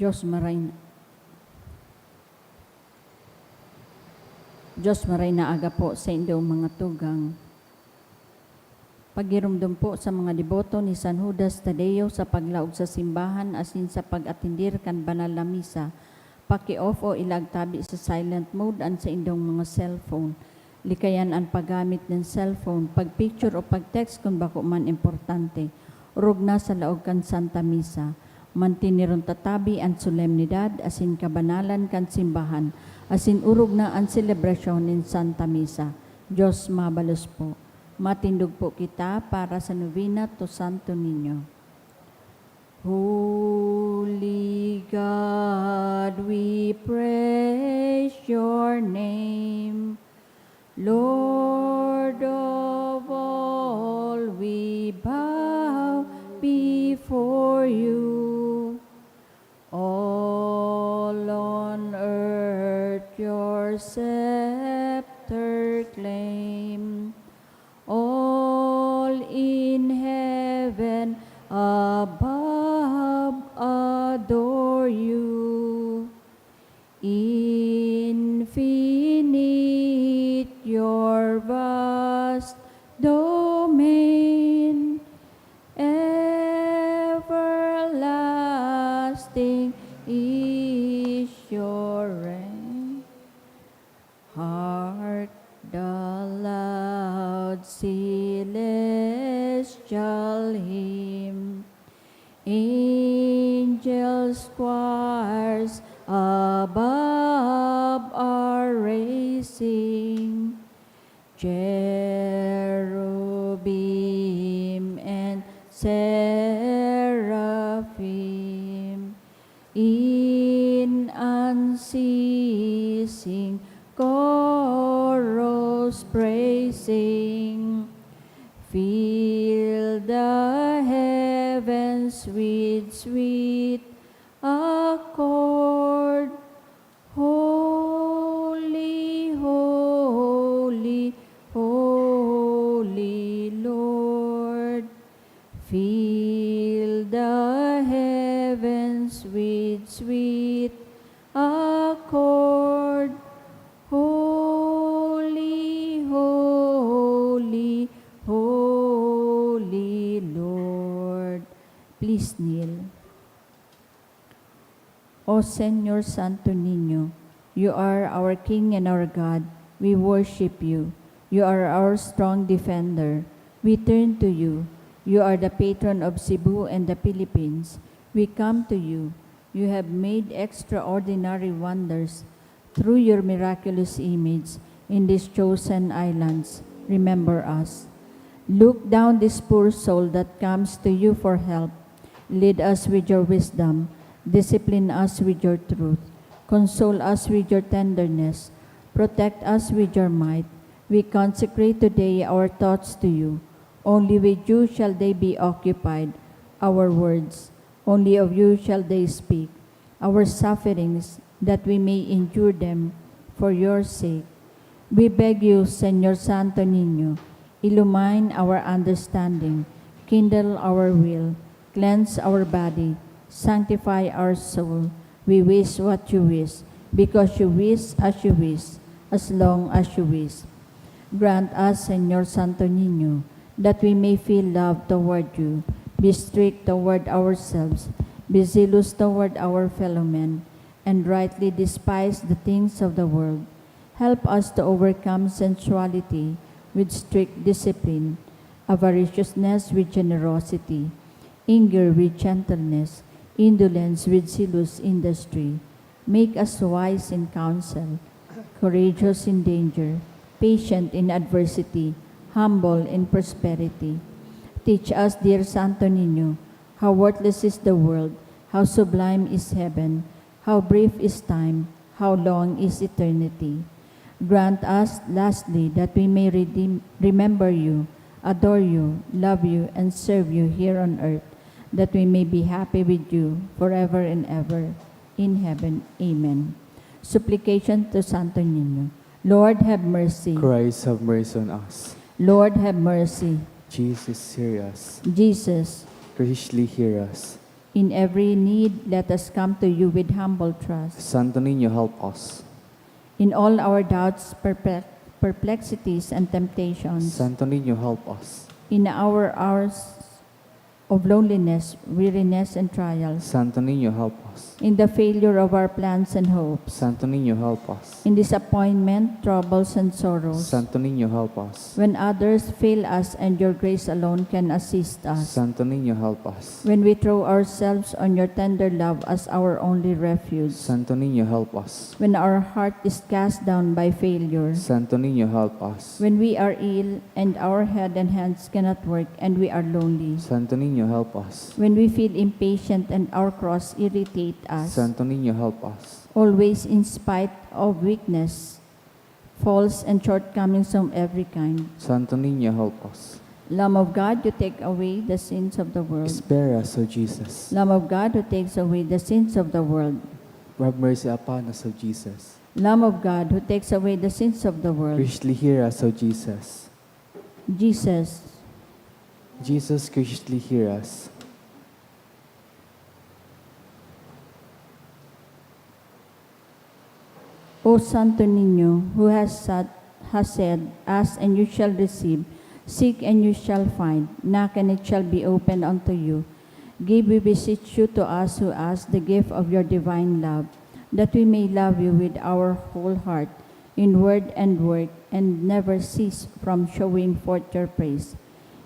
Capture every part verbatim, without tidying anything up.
Diyos maray na, Diyos maray na aga po sa indong mga tugang. Paghiromdom po sa mga deboto ni San Judas Tadeo sa paglaog sa simbahan asin sa pag-atendir kan banal na misa. Paki-off o ilagtabi sa silent mode an saindong mga cellphone. Likayan an paggamit nin cellphone, pag-picture o pag-text kun bako man importante. Orog na sa laog kan Santa Misa. Mantineron tatabi an solemnidad asin kabanalan kan simbahan, asin orog na an selebrasyon nin Santa Misa. Diyos mabalos po. Matindog po kita para sa Novena to Santo Niño. Holy God, we praise your name. Lord of all, we bow before you. All on earth your scepter claim. All in heaven above adore you. Infinite your vast domain, everlasting is your reign. Hark the loud celestial hymn, angels choirs above are raising, cherubim and seraphim in unceasing chorus praising. Fill the heavens with sweet accord. Holy, holy, holy Lord, fill the heavens with sweet accord. Holy, holy, holy Lord. Please kneel. O Señor Santo Niño, you are our King and our God. We worship you. You are our strong defender. We turn to you. You are the patron of Cebu and the Philippines. We come to you. You have made extraordinary wonders through your miraculous image in these chosen islands. Remember us. Look down this poor soul that comes to you for help. Lead us with your wisdom. Discipline us with your truth. Console us with your tenderness. Protect us with your might. We consecrate today our thoughts to you. Only with you shall they be occupied, our words. Only of you shall they speak. Our sufferings, that we may endure them for your sake. We beg you, Señor Santo Niño, illumine our understanding, kindle our will, cleanse our body, sanctify our soul. We wish what you wish, because you wish as you wish, as long as you wish. Grant us, Señor Santo Niño, that we may feel love toward you, be strict toward ourselves, be zealous toward our fellow men, and rightly despise the things of the world. Help us to overcome sensuality with strict discipline, avariciousness with generosity, anger with gentleness, indolence with zealous industry. Make us wise in counsel, courageous in danger, patient in adversity, humble in prosperity. Teach us, dear Santo Niño, how worthless is the world, how sublime is heaven, how brief is time, how long is eternity. Grant us, lastly, that we may redeem, remember you, adore you, love you, and serve you here on earth, that we may be happy with you forever and ever in heaven. Amen. Supplication to Santo Niño. Lord, have mercy. Christ, have mercy on us. Lord, have mercy. Jesus, hear us. Jesus. Graciously hear us. In every need, let us come to you with humble trust. Santo Niño, help us. In all our doubts, perplex-, perplexities, and temptations. Santo Niño, help us. In our hours of loneliness, weariness, and trials. Santo Niño, help us. In the failure of our plans and hopes. Santo Niño, help us. In disappointment, troubles, and sorrows. Santo Niño, help us. When others fail us and your grace alone can assist us. Santo Niño, help us. When we throw ourselves on your tender love as our only refuge. Santo Niño, help us. When our heart is cast down by failure. Santo Niño, help us. When we are ill and our head and hands cannot work and we are lonely. Santo Niño, help us. When we feel impatient and our cross irritate us. Santo Niño, help us. Always in spite of weakness, faults, and shortcomings of every kind. Santo Niño, help us. Lamb of God, you take away the sins of the world. Spare us, O Jesus. Lamb of God, who takes away the sins of the world. Have mercy upon us, O Jesus. Lamb of God, who takes away the sins of the world. Graciously hear us, O Jesus. Jesus. Jesus, graciously hear us. O Santo Niño, who has sat-, has said, "Ask and you shall receive, seek and you shall find, knock and it shall be opened unto you." Give, we beseech you, to us who ask the gift of your divine love, that we may love you with our whole heart, in word and work, and never cease from showing forth your praise.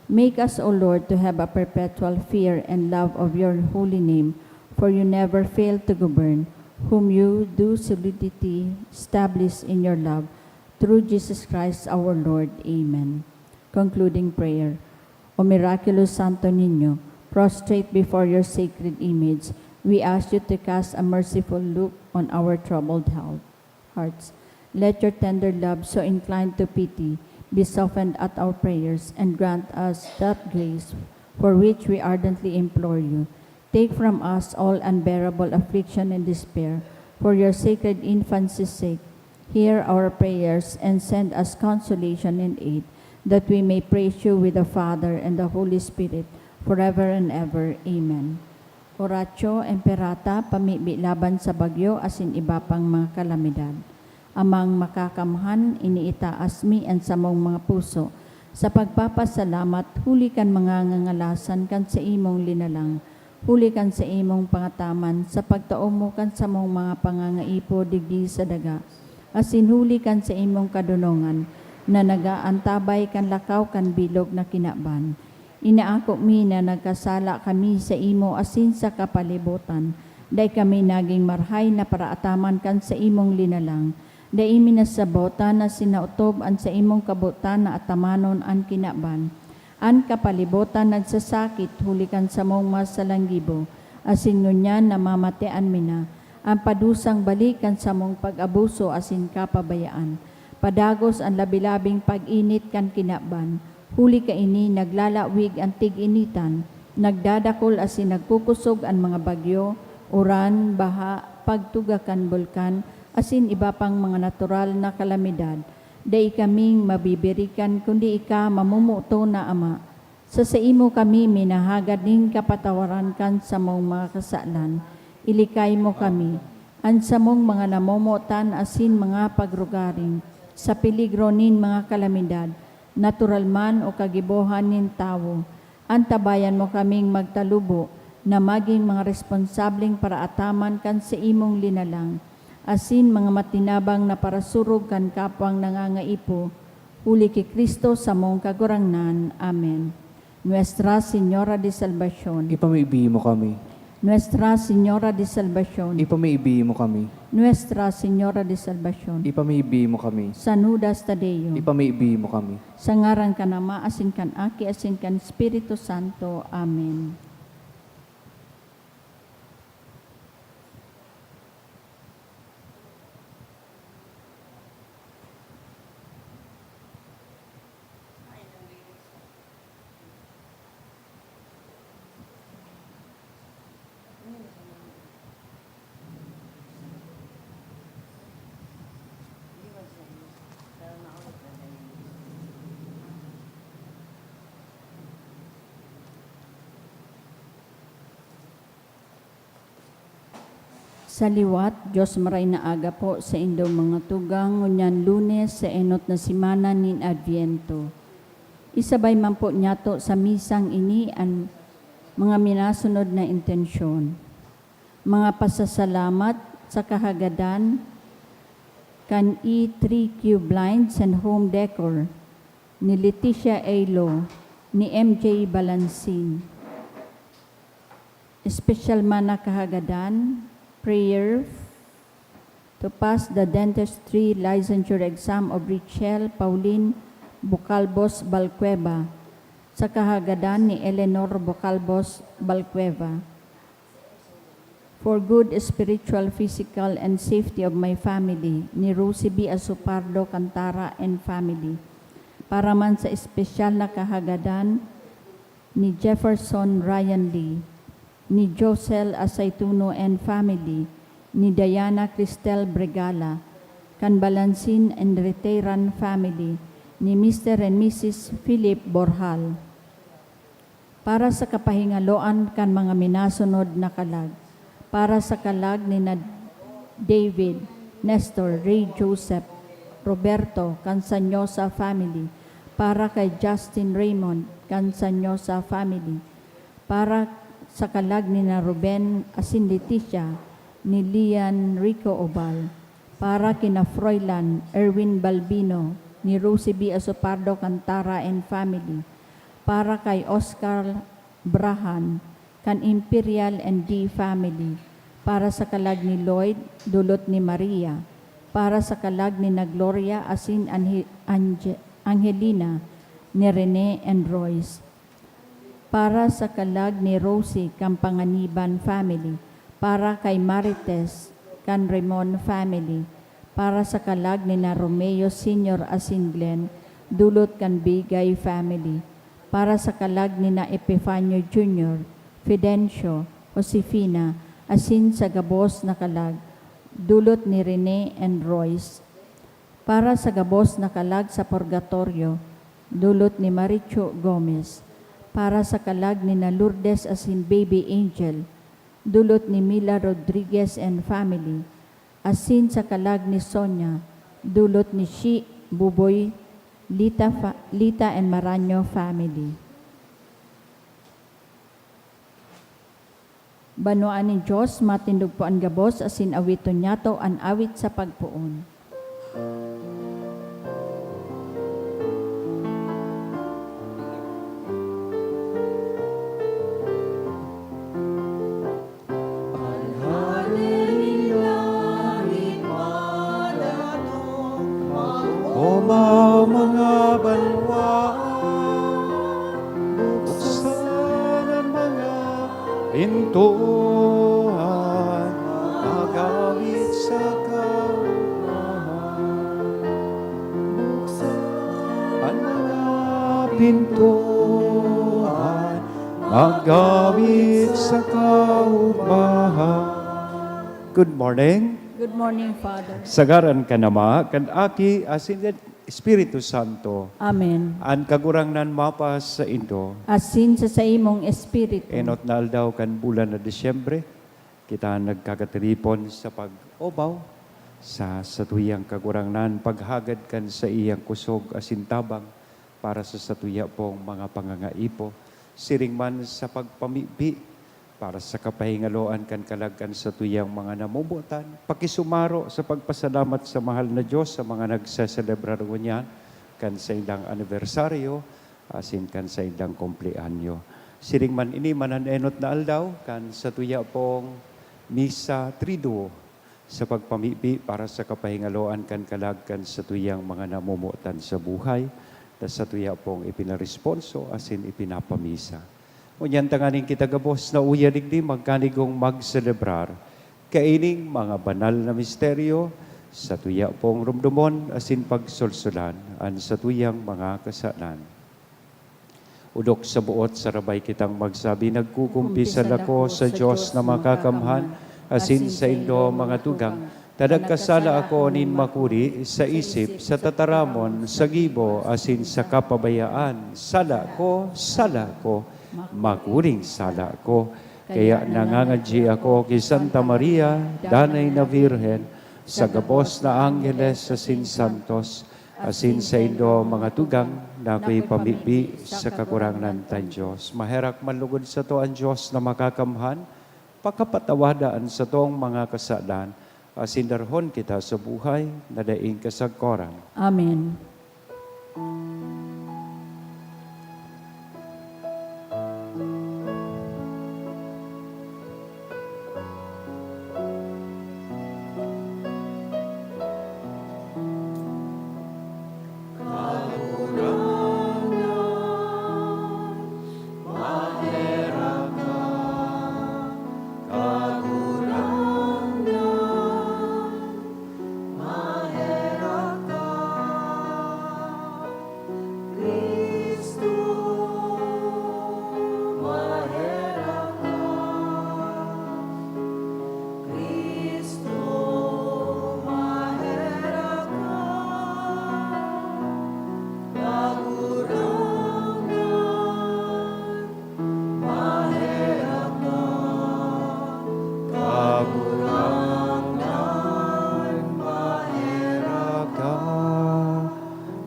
Make us, O Lord, to have a perpetual fear and love of your holy name, for you never fail to govern, whom you do solidly establish in your love, through Jesus Christ our Lord. Amen. Concluding prayer. O miraculous Santo Niño, prostrate before your sacred image, we ask you to cast a merciful look on our troubled heart, hearts. Let your tender love, so inclined to pity, be softened at our prayers, and grant us that grace for which we ardently implore you. Take from us all unbearable affliction and despair, for your sacred infancy's sake. Hear our prayers and send us consolation and aid, that we may praise you with the Father and the Holy Spirit, forever and ever. Amen. Oratio Imperata, pamibi laban sa bagyo asin iba pang mga kalamidad. Amang Makakamhan, iniitaas mi an samong mga puso sa pagpapasalamat huli kan mga ngangalasan kan saimong linalang, huli kan saimong pangataman sa pagtao mo kan samong mga pangangaipo digdi sa daga, asin huli kan saimong kadonongan na nag-aantabay kan lakaw kan bilog na kinaban. Inaako mi na nagkasala kami saimo asin sa kapalibotan. Dai kami nagin marahay na paraataman kan saimong linalang. Dai mi nasabot na sinaotob an saimong kabotan na atamanon an kinaban. An kapalibotan nagsasakit huli kan samong masalanggibo, asin ngunyan namamatean mi na an padusang balik kan samong pag-abuso asin kapabayaan. Padagos an labi-labing pag-init kan kinaban, huli kaini naglalawig an tig-initan, nagdadakul asin nagkukosog an mga bagyo, uran, baha, pagtuga kan bulkan, asin iba pang mga natural na kalamidad. Dai kaming mabibirikan kundi ika mamomoton na Ama. Sa saimo kami minahagad nin kapatawaran kan samong mga kasalan. Ilikay mo kami, an samong mga namomotan asin mga pagrugaring, sa peligro nin mga kalamidad, natural man o kagibohan nin tawo. Antabayan mo kaming magtalubo na magin mga responsableng paraataman kan saimong linalang, asin mga matinabang na parasurog kan kapwang nangangaipo, huli ki Cristo samong Kagurangnan. Amen. Nuestra Señora de Salvacion. Ipamibi mo kami. Nuestra Señora de Salvacion. Ipamibi mo kami. Nuestra Señora de Salvacion. Ipamibi mo kami. Sanudas ta Deo. Ipamibi mo kami. Sa ngaran kan Ama, asin kan Aki, asin kan Espiritu Santo. Amen. Sa liwat, Dios maray na aga po sa indong mga tugang, ngunyan Lunes sa enot na semana nin Adviento. Isabay man po niyato sa misang ini an mga minasunod na intensyon. Mga pasasalamat sa kahagadan kan E three Q Blinds and Home Decor ni Leticia Elo, ni M J Balansin. Espesyal man na kahagadan, prayer to pass the dentistry licensure exam of Richelle Pauline Bocalbos Balcueva, sa kahagadan ni Eleanor Bocalbos Balcueva. For good spiritual, physical, and safety of my family, ni Rosie B. Asopardo Cantara and family. Para man sa espesyal na kahagadan ni Jefferson Ryan Lee, ni Josel Asaituno and family, ni Diana Cristel Bregala, kan Balansin and Reteran family, ni Mister and Missus Philip Borjal. Para sa kapahingaloan kan mga minasunod na kalag, para sa kalag ni na David, Nestor, Ray Joseph, Roberto, kan Sanyosa family, para kay Justin Raymond, kan Sanyosa family, para sa kalag ni na Ruben asin Leticia, ni Lian Rico Obal, para kina Froilan Erwin Balbino, ni Rosie B. Asopardo Cantara and family, para kay Oscar Brahan, kan Imperial and D family, para sa kalag ni Lloyd, dulot ni Maria, para sa kalag ni na Gloria asin Anhe-, Ange-, Angelina, ni Rene and Royce, para sa kalag ni Rosie kan Panganiban family, para kay Marites kan Remon family, para sa kalag ni na Romeo Senior asin Glenn, dulot kan Bigay family, para sa kalag ni na Epifanio Junior, Fidencio, Josefina, asin sa gabos na kalag, dulot ni Rene and Royce, para sa gabos na kalag sa purgatorio, dulot ni Maricho Gomez, para sa kalag ni na Lourdes asin Baby Angel, dulot ni Mila Rodriguez and family, asin sa kalag ni Sonia, dulot ni Shi, Buboy, Lita fa-, Lita and Maranyo family. Banwaan nin Dios, matindog po an gabos, asin awiton niyato an awit sa pagpoon. An hade nin langit madato, mag-omaw mga banwaan, buksan an mga pintuan, mag-awit sa kaupahan. Buksan an mga pintuan, mag-awit sa kaupahan. Good morning. Good morning, Father. Sa ngaran kan Ama, kan Aki, asin kan Espiritu Santo. Amen. An Kagurangnan mapasaindo. Asin sa saimong espiritu. Enot na aldaw kan bulan na Disyembre, kita nagkakatiripon sa pag-omaw sa satuyang Kagurangnan, paghagad kan saiyang kusog asin tabang para sa satuya pong mga pangangaipo, siring man sa pagpamibi para sa kapahingaloan kan kalag kan satuyang mga namomotan, pakisumaro sa pagpasalamat sa mahal na Dios sa mga nagseselebrar ngunyan kan saindang anibersaryo asin kan saindang kumpleanyo. Siring man ini, man an enot na aldaw kan satuya pong Misa Triduo, sa pagpamibi para sa kapahingaloan kan kalag kan satuyang mga namomotan sa buhay, na satuya pong ipinaresponso asin ipinapamisa. Ngunyan tanganing kita gabos na uya digdi magkanigong magselebrar kaining mga banal na misteryo, satuya pong rumdomon asin pagsulsulan an satuyang mga kasalan. Odok sa boot, sarabay kitang magsabi, nagkukumpisal ako sa Dios na makakamhan, asin saindo, mga tugang, ta nagkasala ako nin makuri, sa isip, sa tataramon, sa gibo, asin sa kapabayaan. Sala ko, sala ko, makuring sala ko. Kaya nangangadyi ako ki Santa Maria, Danay na Birhen, sa gabos na angheles asin santos, asin saindo, mga tugang, na akoy pamibi sa Kagurangnan tang Dios. Maherak man lugod sato an Dios na Makakamhan, pakapatawada an satong mga kasalan, asin darahon kita sa buhay na daing kasagkoran. Amen.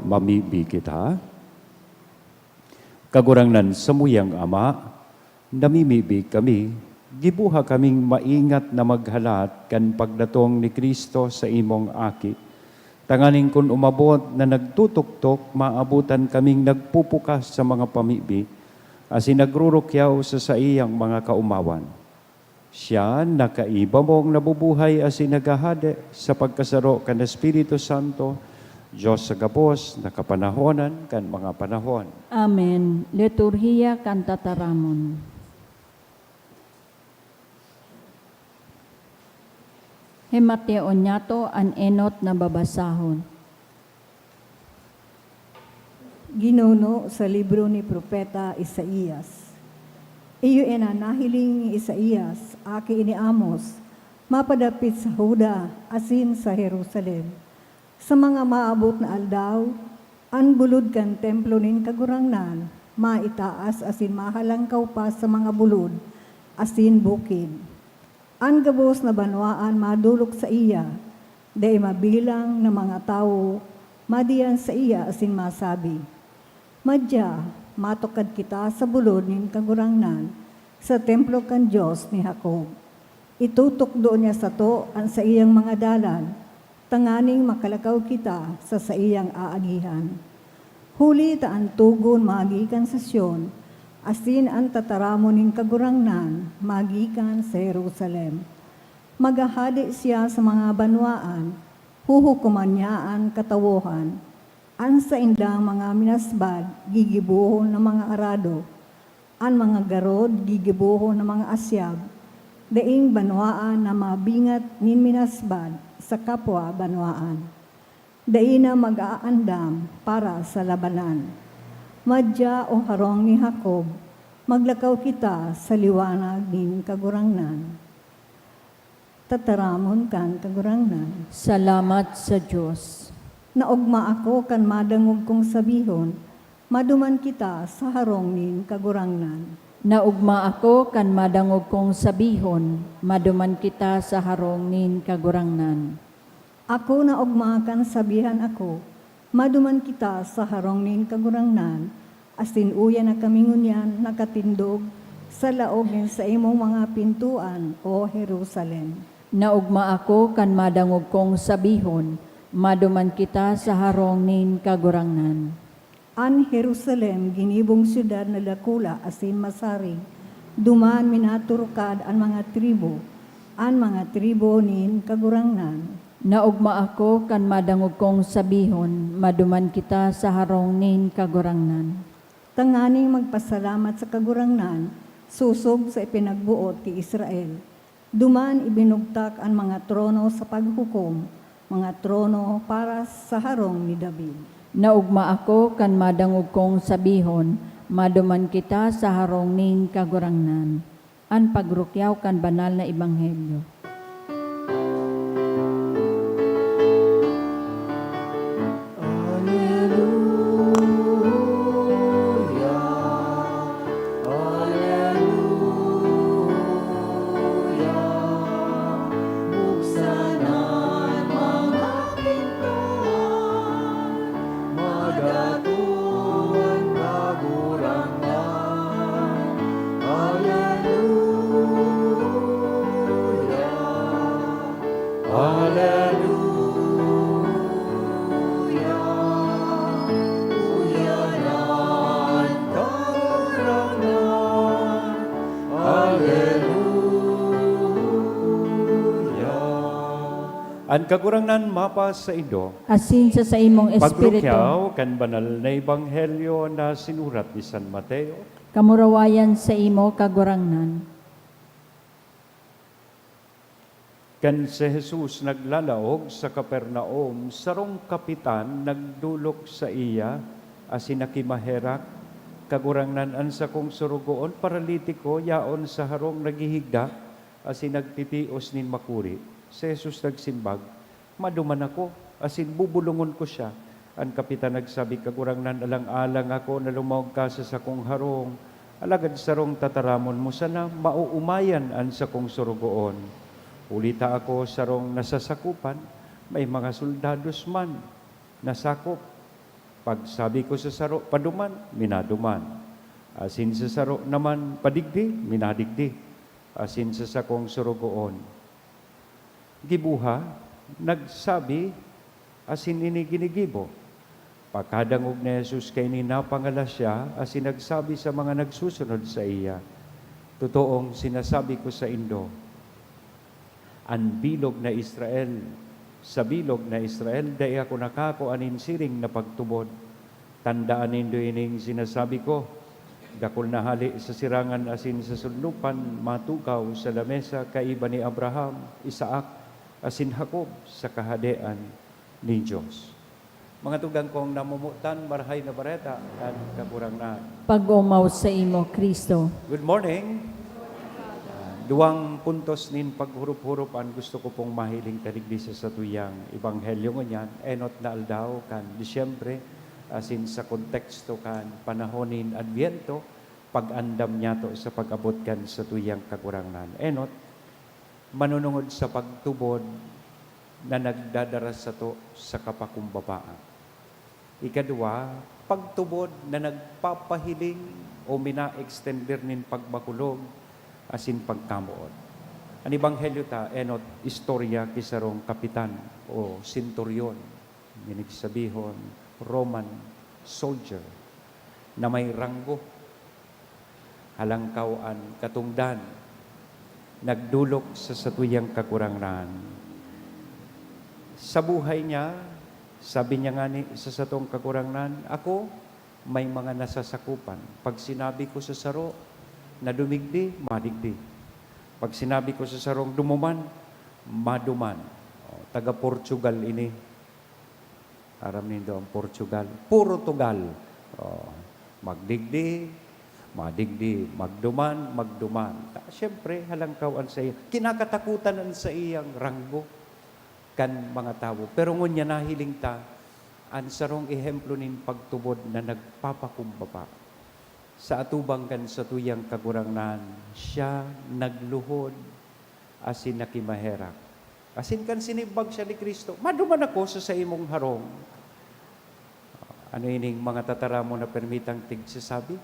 Mamibi kita. Kagurangnan samuyang Ama, namimibi kami, giboha kaming maingat na maghalat kan pagdatong ni Cristo sa imong Aki, tanganing kun umabot na nagtutuktok, maabotan kaming nagpupukas sa mga pamibi asin nagrurukyaw sa saiyang mga kaomawan. Siya na kaiba mong nabubuhay asin naghahade sa pagkasaro kan Espiritu Santo, Dios sa gabos na kapanahonan kan mga panahon. Amen. Liturhiya kan Tataramon. Himateon niyato an enot na babasahon. Ginuno sa libro ni Propeta Isaias. Iyo ina nahiling ni Isaias, aki ni Amos, mapadapit sa Juda asin sa Jerusalem. Sa mga maabot na aldaw, an bulod kan templo nin Kagurangnan maitaas asin mahalangkaw pa sa mga bulod asin bukid. An gabos na banwaan madolok saiya, dai mabilang na mga tawo madiyan saiya asin masabi, "Madya, matukad kita sa bulod nin Kagurangnan, sa templo kan Dios ni Jacob." Itutukdo niya sato an saiyang mga dalan, tanganing makalakaw kita sa saiyang aagihan. Huli ta an togon magikan sa Sion, asin an tataramon nin Kagurangnan magikan sa Jerusalem. Maghahade siya sa mga banwaan, huhukoman niya an katawohan. An saindang mga minasbad gigibohon na mga arado, an mga garod gigibohon na mga asyab, daing banwaan na mabingat nin minasbad sa kapwa banwaan. Dai na mag-aandam para sa labanan. Madya, O harong ni Jacob, maglakaw kita sa liwanag nin Kagurangnan. Tataramon kan Kagurangnan. Salamat sa Dios. Naogma ako kan madangog kong sabihon, "Maduman kita sa harong nin Kagurangnan." Naogma ako kan madangog kong sabihon, "Maduman kita sa harong nin Kagurangnan." Ako naogma kan sabihan ako, "Maduman kita sa harong nin Kagurangnan," asin uya na kami ngunyan nakatindog sa laog nin saimong mga pintoan, O Jerusalem. Naogma ako kan madangog kong sabihon, "Maduman kita sa harong nin Kagurangnan." An Jerusalem ginibong syudad na dakula asin masarig, duman minaturukad an mga tribu, an mga tribu nin Kagurangnan. Naogma ako kan madangog kong sabihon, "Maduman kita sa harong nin Kagurangnan." Tanganing magpasalamat sa Kagurangnan, sosog sa ipinagboot ki Israel. Duman ibinugtak an mga trono sa paghukom, mga trono para sa harong ni David. Naogma ako kan madangog kong sabihon, "Maduman kita sa harong nin Kagurangnan." An pagrukyaw kan banal na ebanghelyo. Aleluya, aleluya. Kagurangnan mapa saindo. Asin sa saimong espiritu. Pagrukyaw kan banal na ebanghelyo na sinurat ni San Mateo. Kamurawayan saimo, Kagurangnan. Kan si Jesus naglalaog sa Capernaum, sarong kapitan nagdolok saiya asin nakimaherak, "Kagurangnan, an sakong sorogoon paralitiko, yaon sa harong naghihigda asin nagtitios nin makuri." Si Jesus nagsimbag, "Maduman ako, asin bubulongon ko siya." An kapitan nagsabi, "Kagurangnan, alang-alang ako na lumaog ka sa sakong harong, alagad sarong tataramon mo sana, maoomayan an sakong sorogoon. Huli ta ako sarong nasasakopan, may mga soldados man na sakop. Pagsabi ko sa saro, 'Paduman,' minaduman. Asin sa saro naman, 'Padigdi,' minadigdi. Asin sa sakong sorogoon, 'Giboha,' nagsabi, asin ini ginigibo." Pakadangog ni Jesus kaini, napangalas siya asin nagsabi sa mga nagsusunod saiya, "Totoong sinasabi ko saindo, an bilog na Israel, sa bilog na Israel, dai ako nakakua nin siring na pagtubod. Tandaan nindo ining sinasabi ko, dakul na hale sa sirangan asin sa sundopan matukaw sa lamesa kaiba ni Abraham, Isaac, asin Jacob sa Kahadean nin Dios." Mga tugang kong namomotan, Marahay na Bareta kan Kagurangnan. Pag-omaw saimo, Cristo. Good morning. Ah, duwang puntos nin paghurup-hurup an gusto ko pong mahiling kadigdi sa satuyang ebanghelyo ngunyan, enot na aldaw kan Disyembre, asin sa konteksto kan panahon nin Adbyento, pag-andam niyato sa pag-abot kan satuyang Kagurangnan. Enot, manunungod sa pagtubod na nagdadara sato sa kapakumbabaan. Ikadwa, pagtubod na nagpapahiling o mina-extender nin pagmakulog asin pagkamoot. An ebanghelyo ta, enot, istorya ki sarong kapitan o senturyon, minigsabihon, Roman soldier, na may ranggo. Halangkaw an katongdan, nagdolok sa satuyang Kagurangnan. Sa buhay niya, sabi niya ngani sa satong Kagurangnan, "Ako, may mga nasasakopan. Pag sinabi ko sa saro na dumigdi, madigdi. Pag sinabi ko sa sarong dumuman, maduman." O, taga Portugal ini. Aram nindo ang Portugal? Puro tugal. O, magdigdi, madigdi, magduman, magduman. Ta-, siyempre, halangkaw an saiya. Kinakatakutan an saiyang ranggo kan mga tawo. Pero ngunyan nahiling ta an sarong ehemplo nin pagtubod na nagpapakumbaba. Sa atubang kan satuyang Kagurangnan, siya nagluhod asin nakimaherak. Asin kan sinimbag siya ni Cristo, "Maduman ako sa saimong harong." Ano ining mga tataramon na permitang tigsasabi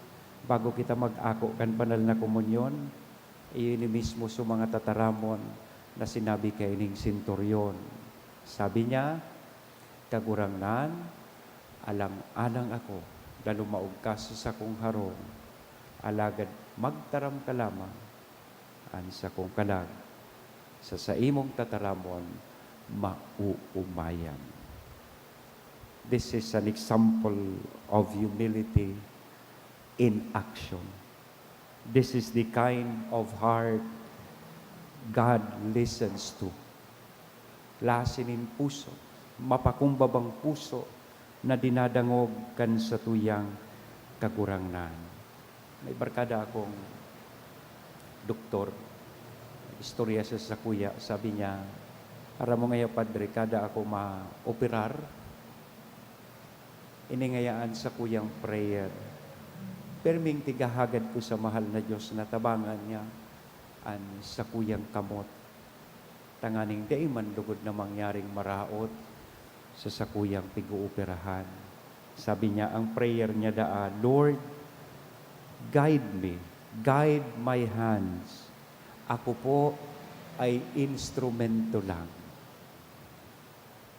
bago kita mag-ako kan banal na komunyon? Iyo ini mismo sa mga tataramon na sinabi kaining senturyon. Sabi niya, "Kagurangnan, alang-alang ako na lumaog ka sa sakong harong, alagad magtaram ka lamang, an sakong kalag sa saimong tataramon maoomayan." This is an example of humility in action. This is the kind of heart God listens to. Lasi nin puso, mapakumbabang puso na dinadangog kan satuyang Kagurangnan. May barkada akong doktor, istorya siya sa sakuya, sabi niya, "Aram mo ngaya, Padre, kada ako maoperar, ini ngayaan sakuyang prayer. Pirming tigahagad ko sa mahal na Diyos na tabangan niya an sakuyang kamot, tanganing dai man lugod na mangyaring maraot sa sakuyang pig-ooperahan." Sabi niya, ang prayer niya daa, "Lord, guide me, guide my hands. Ako po ay instrumento lang."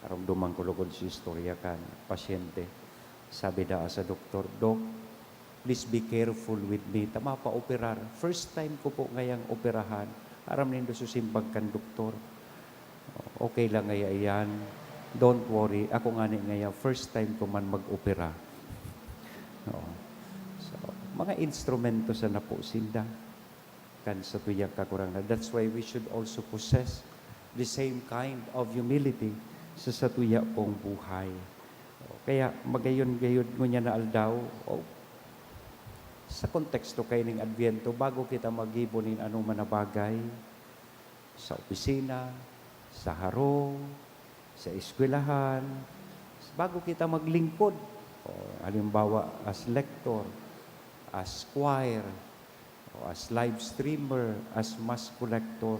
Naromdoman ko lugod si istorya kan pasyente. Sabi daa sa doktor, "Dok, please be careful with me. Ta mapaoperar. First time ko po ngayang operahan." Aram nindo sa simbag kan doktor, Okay lang ngaya iyan. Don't worry. Ako ngani ngaya, first time ko man mag-opera. Oo. So, mga instrumento sana po sinda kan satuyang Kagurangnan. That's why we should also possess the same kind of humility sa satuya pong buhay. Kaya magayon-gayon ngunyan na aldaw, o, sa konteksto kaining Adviento, bago kita maggibo nin anoman na bagay, sa opisina, sa harong, sa eskwelahan, bago kita maglingkod, o, halimbawa, as lector, as choir, o as live streamer, as mass collector,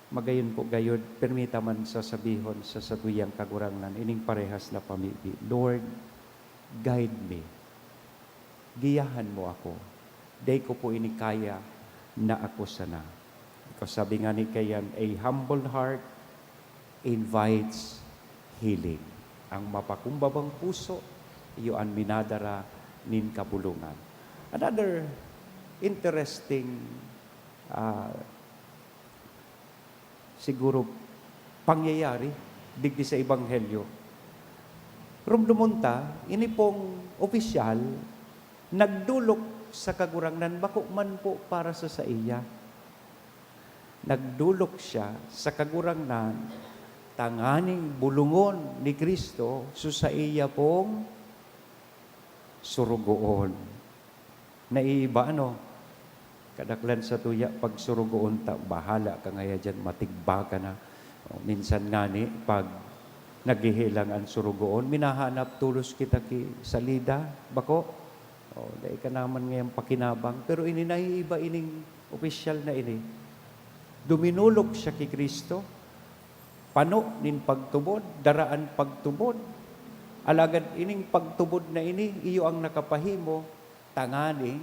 magayon po gayod, permi ta man sasabihon sa satuyang Kagurangnan ining parehas na pamibi, "Lord, guide me. Giyahan mo ako. Dai ko po ini kaya na ako sana." Ikaw, sabi nga ni kaiyan, "A humble heart invites healing." Ang mapakumbabang puso, iyo an minadara nin kabolongan. Another interesting, ah, siguro, pangyayari digdi sa Ebanghelyo. Rumdumon ta, ini pong opisyal nagdolok sa Kagurangnan, bako man po para sa saiya. Nagdolok siya sa Kagurangnan tanganing bolongon ni Cristo so saiya pong sorogoon. Naiiba, ano? Kadaklan sa tuya, pag sorogoon ta, bahala ka ngaya diyan, matigba ka na. O, minsan ngani, pag naghihilang an sorogoon, minahanap tolos kita ki salida, bako? O, dai ka naman ngayang pakinabang. Pero ini, naiiba ining opisyal na ini. Duminolok siya ki Cristo, pano nin pagtubod, dara an pagtubod. Alagad ining pagtubod na ini, iyo ang nakapahimo tanganing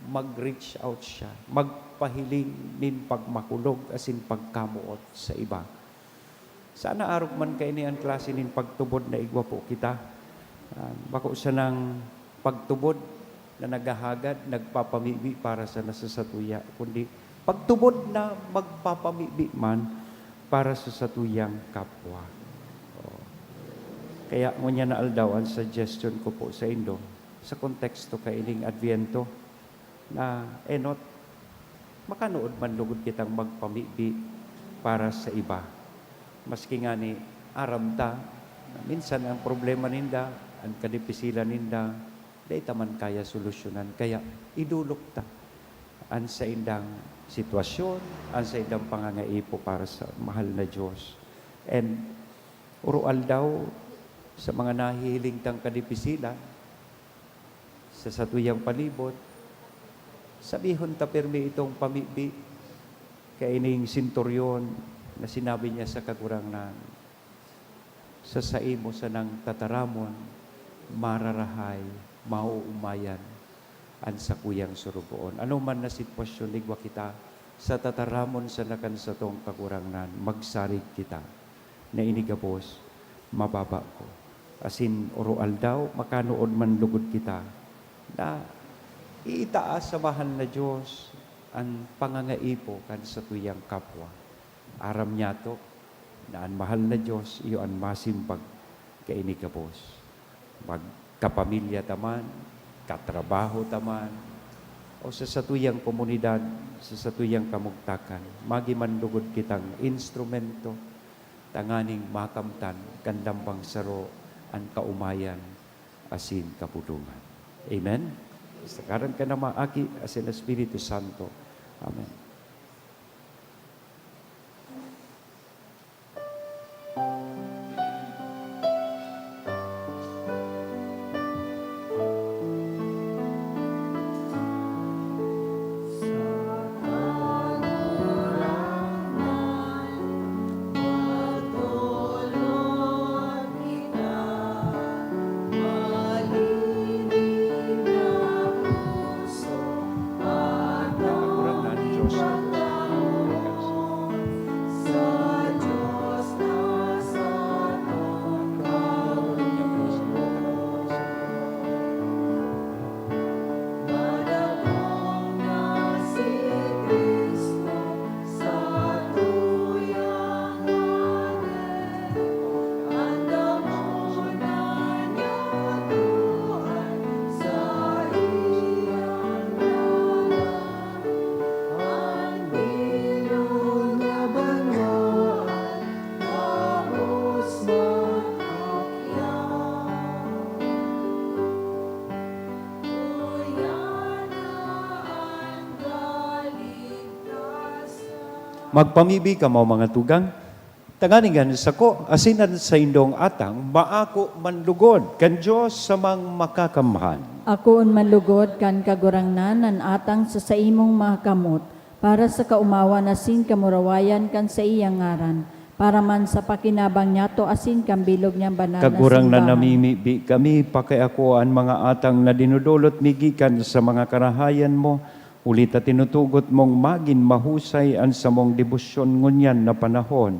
mag-reach out siya, magpahiling nin pagmakulog asin pagkamoot sa iba. Sana arog man kaini an klase nin pagtubod na igwa po kita. Ah, bako sanang pagtubod na naghahagad, nagpapamibi para sana sa satuya, kundi pagtubod na magpapamibi man para sa satuyang kapwa. Oh. Kaya ngunyan na aldaw, ang suggestion ko po saindo, sa konteksto kaining Adviento, na enot, makanood man lugod kitang magpamibi para sa iba. Maski ngani aram ta na minsan ang problema ninda, an kadipisilan ninda, dai ta man kaya solusyonan. Kaya idolok ta an saindang sitwasyon, an saindang pangangaipo para sa mahal na Diyos. And oro-aldaw, sa mga nahihiling tang kadipisilan, sa satuyang palibot, sabihon ta pirmi itong pamibi kaining senturyon na sinabi niya sa Kagurangnan, "Sa saimo sanang tataramon, mararahay, maoomayan an sakuyang sorogoon." Ano man na sitwasyon, igwa kita, sa tataramon sana kan satong Kagurangnan, magsarig kita na ini gabos, mababa ko. Asin oro-aldaw, makanood man lugod kita na iitaas sa mahal na Diyos an pangangaipo kan satuyang kapwa. Aram niyato na an mahal na Diyos iyo an masimbag kaini gabos. Magkapamilya ta man, katrabaho ta man, o sa satuyang komunidad, sa satuyang kamugtakan, magi man lugod kitang instrumento tanganing makamtan kan lambang saro an kaomayan asin kapulungan. Amen? Sa ngaran kan Ama, Aki, asin Espiritu Santo. Amen. Kagurangnan, Diyos Magpamibi kamo, mga tugang, tanganing an sako asin an saindong atang maako man lugod kan Dios samang makakamhan. Akoon man lugod kan Kagurangnan an atang sa saimong mga kamot, para sa kaomawan asin kamurawayan kan saiyang ngaran, para man sa pakinabang niyato asin kan bilog niyang banal na Kagurangnan, simbahan. Namimibi kami, pakiako an mga atang na dinodolot mi gikan sa mga karahayan mo, huli ta tinutugot mong magin mahusay an samong debosyon ngunyan na panahon.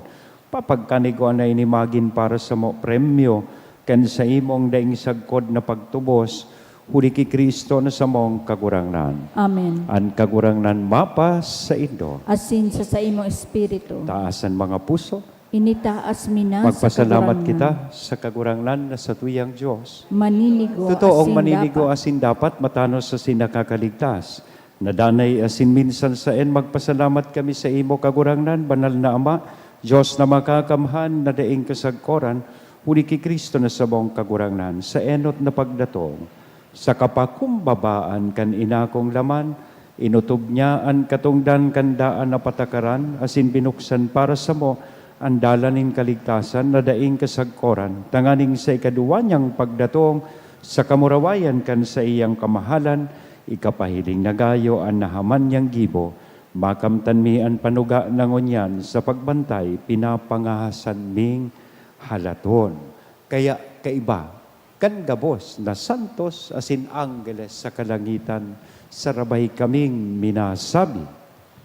Papagkanigoan na ini magin para samo premyo kan saimong daing sagkod na pagtubos, huli ki Cristo na samong Kagurangnan. Amen. An Kagurangnan mapasaindo. Asin sa saimong espiritu. Taas an mga puso. Initaas mi na sa Magpasalamat Kagurangnan. Kita sa Kagurangnan na satuyang Dios. Maninigo Totoong asin maninigo dapat. Asin dapat, matanos asin nakakaligtas. Na danay asin minsan saen magpasalamat kami sa imo, Kagurangnan, Banal na Ama, Dios na makakamhan, na daing kasagkoran, huli ki Cristo na samong Kagurangnan, sa enot na pagdatong. Sa kapakumbabaan kan inakong laman, inotob niya an katongdan kan daan na patakaran asin binuksan para samo an dalan nin kaligtasan na daing kasagkoran, tanganing sa ikaduwa niyang pagdatong, sa kamurawayan kan saiyang kamahalan, ikapahiling na gayo an nahaman niyang gibo, makamtan mi an panuga na ngunyan sa pagbantay pinapangahasan ming halaton. Kaya kaiba kan gabos na santos asin anggeles sa kalangitan, sarabay kaming minasabi,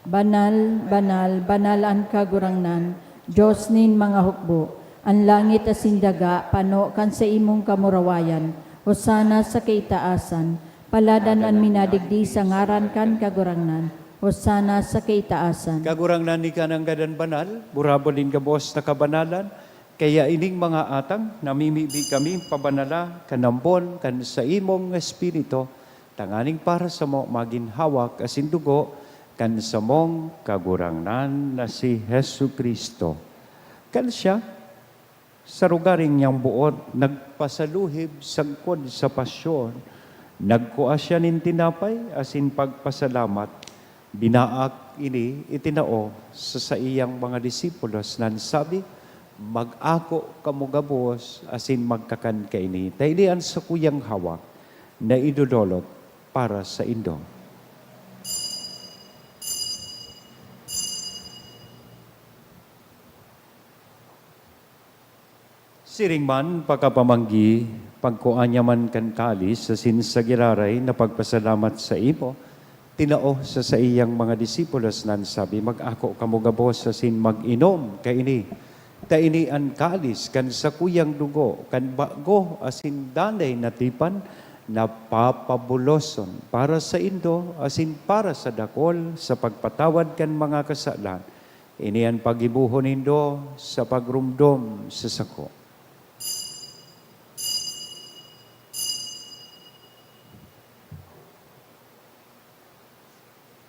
"Banal, banal, banal an Kagurangnan, Dios nin mga hukbo. An langit asin daga pano kan saimong kamurawayan. Hosana sa kaitaasan. Paladan an minadigdi sa ngaran kan Kagurangnan. Hosana sa kaitaasan." Kagurangnan, ika nanggad an banal, burabod nin gabos na kabanalan. Kaya ining mga atang, namimibi kami pabanala kan ambon kan saimong Espiritu, tanganing para samo magin hawak asin dugo kan samong Kagurangnan na si Jesu-Cristo. Kan siya, sa rogaring niyang boot, nagpasaluhib sagkod sa pasyon, nagkua siya nin tinapay asin pagpasalamat, binaak ini, itinao sa saiyang mga disipulos, na nagsabi, "Mag-ako kamo gabos asin magkakan kaini, ta ini an sakuyang hawak na idodolot para saindo." Siring man, pakapamanggi, pagkua niya man kan kalis asin sa giraray na pagpasalamat saimo, tinao sa saiyang mga disipulos na nagsabi, "Mag-ako kamo gabos asin mag-inom kaini, ta ini an kalis kan sakuyang dugo kan bago asin danay na tipan, na papabuloson para saindo asin para sa dakul sa pagpatawad kan mga kasalan. Ini an paggibohon nindo sa pagromdom sa sako."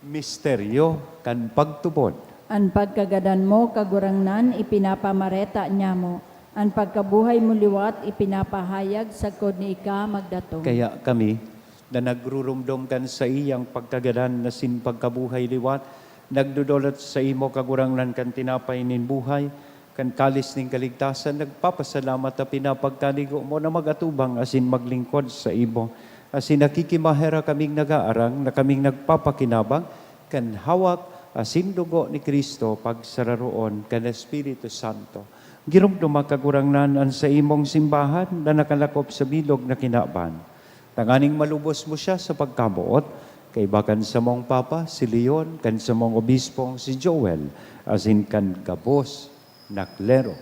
Misteryo kan pagtubod. An pagkagadan mo, Kagurangnan, ipinapamareta niamo. An pagkabuhay mo liwat ipinapahayag sagkod ni ika magdatong. Kaya kami, na nagruromdom kan saiyang pagkagadan asin pagkabuhay liwat, nagdodolot saimo, Kagurangnan, kan tinapay nin buhay, kan kalis nin kaligtasan, nagpapasalamat ta pinapagkanigo mo na mag-atubang asin maglingkod saimo. Asin nakikimaherak kaming nagaarang na kaming nagpapakinabang kan hawak asin dugo ni Cristo, pagsararoon kan Espiritu Santo. Giromdoma, Kagurangnan, an saimong simbahan na nakalakop sa bilog na kinaban, tanganing malubos mo siya sa pagkamoot, kaiba kan samong Papa, si Leon, kan samong Obispong, si Joel, asin kan gabos na klero.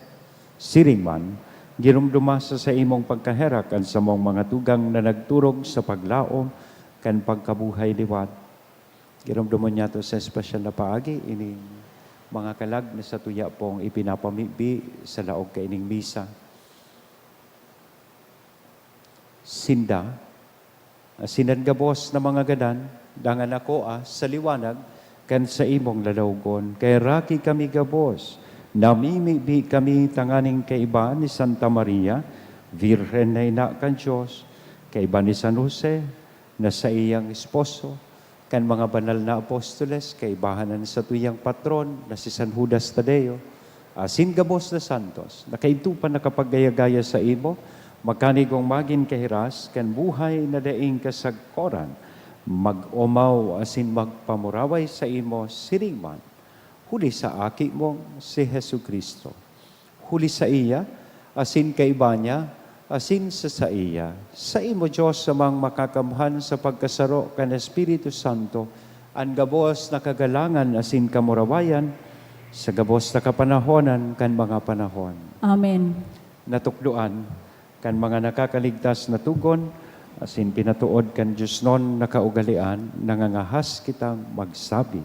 Siring man, giromdoma sa saimong pagkaherak an samong mga tugang na nagturog sa paglaom kan pagkabuhay liwat. Giromdomon niyato sa espesyal na paagi ining mga kalag na satuya pong ipinapamibi sa laog kaining misa. Sinda, asin an gabos na mga gadan, dangan akoa sa liwanag kan saimong lalawogon. Kaheraki kami gabos, namimibi kami tanganing kaiba ni Santa Maria, Birhen na ina kan Dios, kaiba ni San Jose, na saiyang esposo, kan mga banal na apostoles, kaibahan an satuyang patron na si San Judas Tadeo, asin gabos na santos, na kaidto pa nakapagaya-gaya saimo, magkanigong magin kahiras kan buhay na daing kasagkoran, mag-omaw asin magpamuraway saimo siring man, huli sa Aki mong si Jesu-Cristo. Huli saiya, asin kaiba niya, asin sa saiya, saimo, Dios, amang makakamhan sa pagkasaro kan Espiritu Santo, an gabos na kagalangan asin kamurawayan, sa gabos na kapanahonan kan mga panahon. Amen. Natukdoan kan mga nakakaligtas na tugon, asin pinatood kan diosnon na kaugalean, nangangahas kitang magsabi,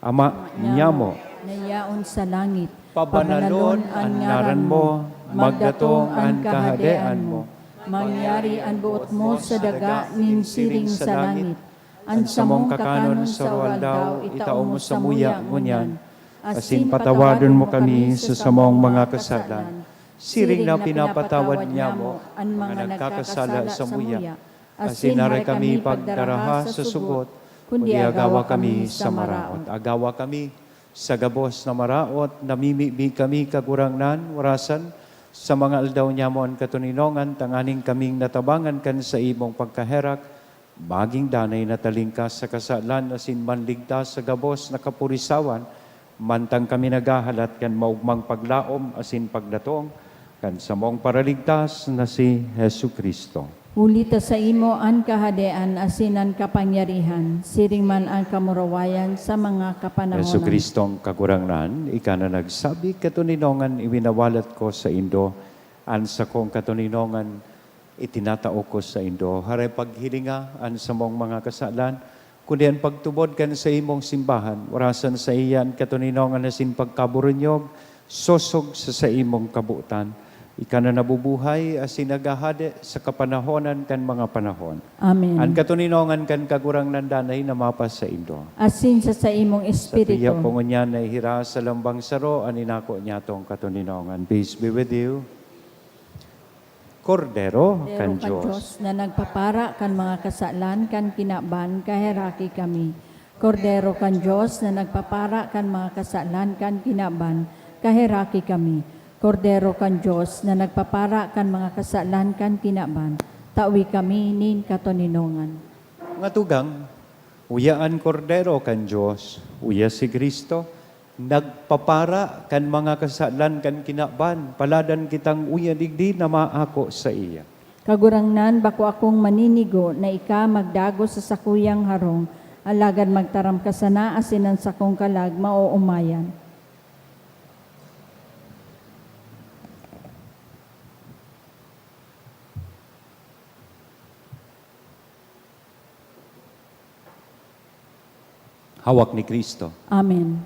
Ama nyamo, na yaon sa langit, pabanalon an ngaran mo, magdatong an kahadean mo, mangyari an boot mo sa daga nin siring sa langit. An samong kakanon sa aldaw itao mo samuya ngunyan, asin patawadon mo kami sa samong mga kasalan, siring na pinapatawad nyamo an mga nagkakasala samuya. Asin aray kami pagdaraha sa sugot, kundi agawa kami sa maraot. Agawa kami sa gabos na maraot, namimibi kami, Kagurangnan, warasan, sa mga aldaw nyamo an katoninongan, tanganing kaming natabangan kan saimong pagkaherak, magin danay na talingkas sa kasalan asin manligtas sa gabos na kapurisawan, mantang kami naghahalat kan maogmang paglaom asin pagdatong kan samong Paraligtas na si Jesu-Cristo. Huli ta saimo an kahadean asin an kapangyarihan, siring man an kamurawayan sa mga kapanahonan. Jesu-Cristong Kagurangnan, ika na nagsabi, "Katoninongan iwinawalat ko saindo, an sakong katoninongan itinatao ko saindo." Haray paghilinga an samong mga kasalan, kundi an pagtubod kan saimong simbahan, warasan saiya an katoninongan asin pagkaburunyog, sosog sa saimong kabotan. Ika na nabubuhay asin naghahade sa kapanahonan kan mga panahon. Amen. An katoninongan kan Kagurangnan danay na mapasaindo. Asin sa saimong Sa espiritu. Tuya po ngunyan na ihiras sa lambang saro an inako niyatong katoninongan. Peace be with you. Kordero Kordero kan kan Dios. Dios na nagpapara kan mga kasalan kan kinaban, kaheraki kami. Kordero kan Dios na nagpapara kan mga kasalan kan kinaban, kaheraki kami. Kordero kan Dios na nagpapara kan mga kasalan kan kinaban, tawi kami nin katoninongan. Mga tugang, uya an Kordero kan Dios, uya si Cristo, nagpapara kan mga kasalan kan kinaban, paladan kitang uya digdi na maako saiya. Kagurangnan, bako akong maninigo na ika magdagos sa sakuyang harong, alagad magtaram ka sana asin an sakong kalag maoomayan. Hawak ni Cristo. Amen.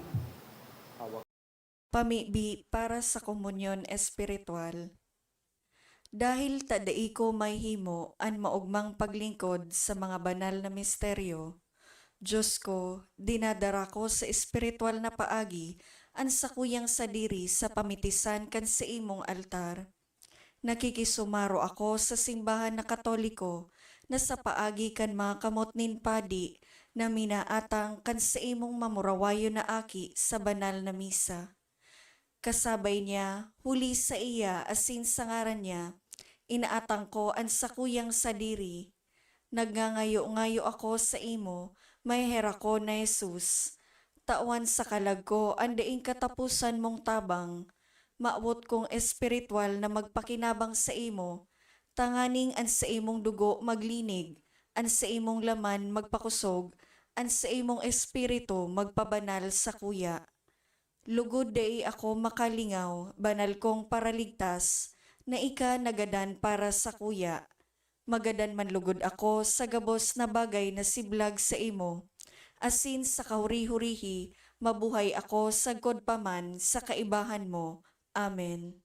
Pamibi para sa komunyon espiritual. Dahil ta dai ko mahihimo an maogmang paglingkod sa mga banal na misteryo, Dios ko, dinadara ko sa espiritual na paagi an sakuyang sadiri sa pamitisan kan saimong altar. Nakikisumaro ako sa simbahan na Katoliko na sa paagi kan mga kamot nin padi na minaatang kan saimong mamurawayon na aki sa banal na misa. Kasabay niya, huli saiya asin sa ngaran niya, inaatang ko an sakuyang sadiri. Nagngangayo-ngayo ako saimo, maheherak ko na Jesus. Tawan sa kalag ko an daing kataposan mong tabang. Mawot kong espiritual na magpakinabang saimo, tanganing an saimong dugo maglinig, an saimong laman magpakosog, an saimong espiritu magpabanal sakuya. Lugod dai ako makalingaw, banal kong Paraligtas, na ika nagadan para sakuya. Magadan man lugod ako sa gabos na bagay na siblag saimo, asin sa kahuri-hurihi mabuhay ako sagkod pa man sa kaibahan mo. Amen.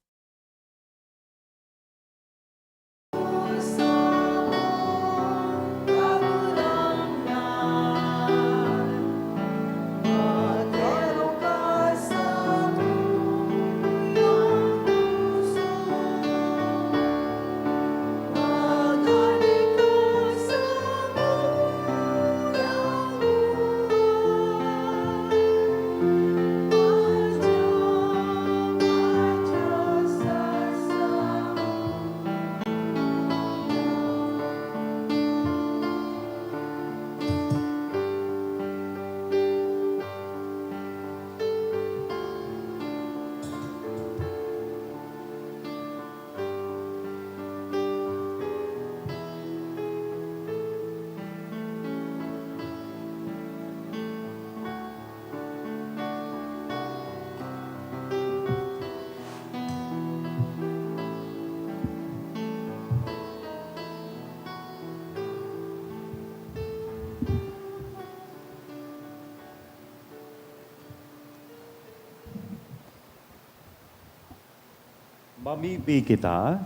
Mamibi kita.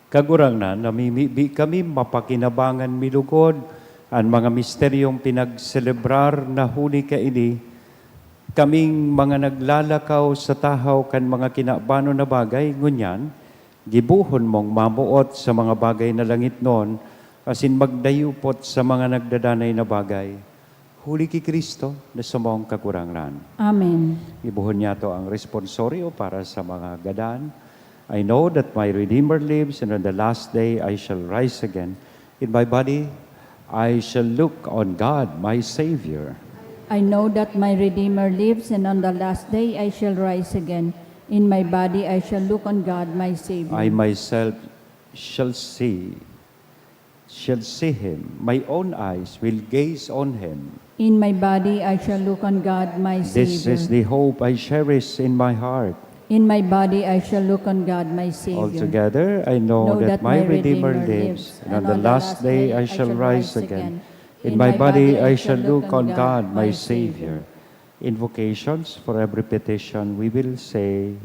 Kagurangnan, namimibi kami, mapakinabangan mi lugod an mga misteryong pinagselebrar na huli kaini. Kaming mga naglalakaw sa tahaw kan mga kinabanon na bagay, ngunyan, gibohon mong mamoot sa mga bagay na langitnon, asin magdayupot sa mga nagdadanay na bagay. Huli ki Cristo na samong Kagurangnan. Amen. Gibohon niyato ang responsorio para sa mga gadan. I know that my Redeemer lives, and on the last day I shall rise again. In my body, I shall look on God, my Savior. I know that my Redeemer lives, and on the last day I shall rise again. In my body I shall look on God, my Savior. I myself shall see, shall see him. My own eyes will gaze on him. In my body I shall look on God, my This Savior. Is the hope I cherish in my heart. In my body I shall look on God, my Savior. Altogether, I know Know that that my my Redeemer Redeemer lives, lives, and on the last day I shall rise again. In my body I shall look on God, my Savior. Invocations. For every petition, we will say,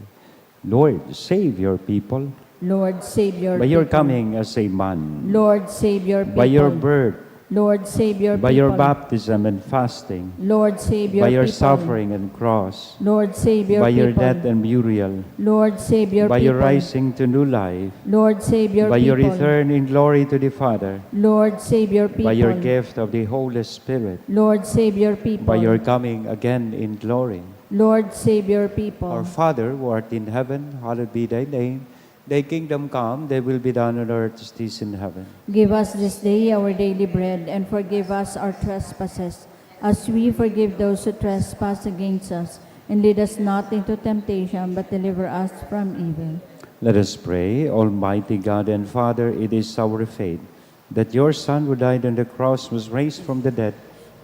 Lord, save your people. Lord, save your By your people. Coming as a man. Lord, save your people. By your birth. Lord, save your By your people. Baptism and fasting. Lord, save your By your people. Suffering and cross. Lord, save your By your people. Death and burial. Lord, save your By your people. Rising to new life. Lord, save your By your people. Return in glory to the Father. Lord, save your people. By your gift of the Holy Spirit. Lord, save your people. By your coming again in glory. Lord, save your people. Our Father, who art in heaven, hallowed be thy name. Thy kingdom come, thy will be done on earth as it is in heaven. Give us this day our daily bread, and forgive us our trespasses, as we forgive those who trespass against us. And lead us not into temptation, but deliver us from evil. Let us pray. Almighty God and Father, it is our faith that your Son, who died on the cross, was raised from the dead,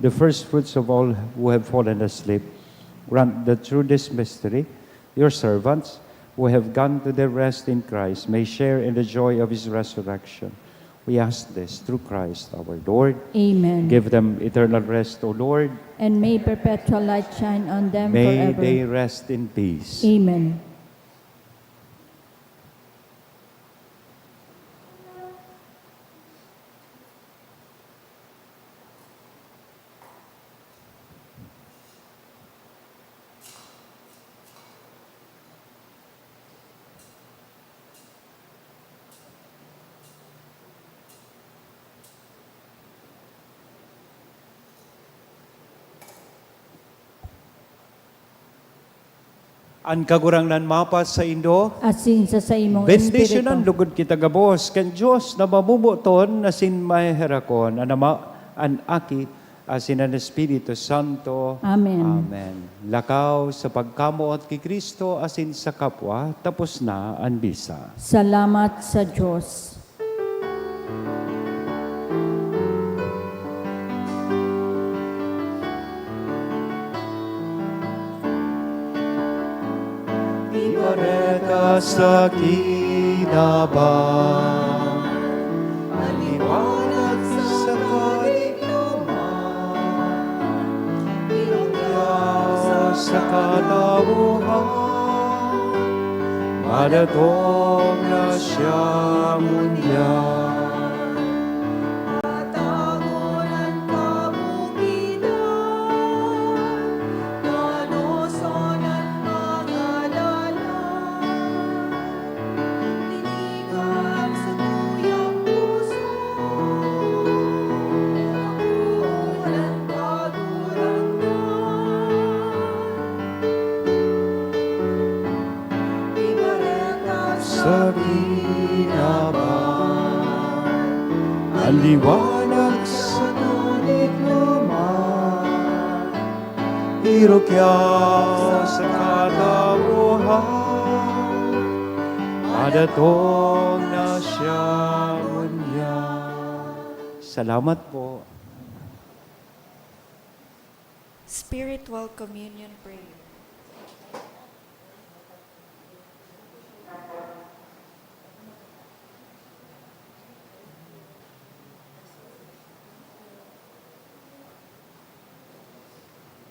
the first fruits of all who have fallen asleep. Grant that through this mystery, your servants, who have gone to their rest in Christ, may share in the joy of his resurrection. We ask this through Christ our Lord. Amen. Give them eternal rest, O Lord. And may perpetual light shine on them May forever. They rest in peace. Amen. An Kagurangnan mapasaindo. Asin sa saimong Bendisyonan espiritu. Lugod kita gabos kan Dios na mamomoton asin maheherakon, an Ama, an Aki, asin an Espiritu Santo. Amen. Amen. Lakaw sa pagkamoot ki Cristo asin sa kapwa, tapos na an misa. Salamat sa Dios. Ibareta sa kinaban, an liwanag sa kadigdoman, irong sa katauhan, madatong na siya ngunyan. Patagon an kabukidan, kanoson an mga dalan. Tinigang sa tuyang puso, ako an Kagurangnan. Ibareta sa kinaban, an liwanag sa kadigdoman, irong sa katauhan, madatong na siya ngunyan. Salamat po. Spiritual Communion Prayer.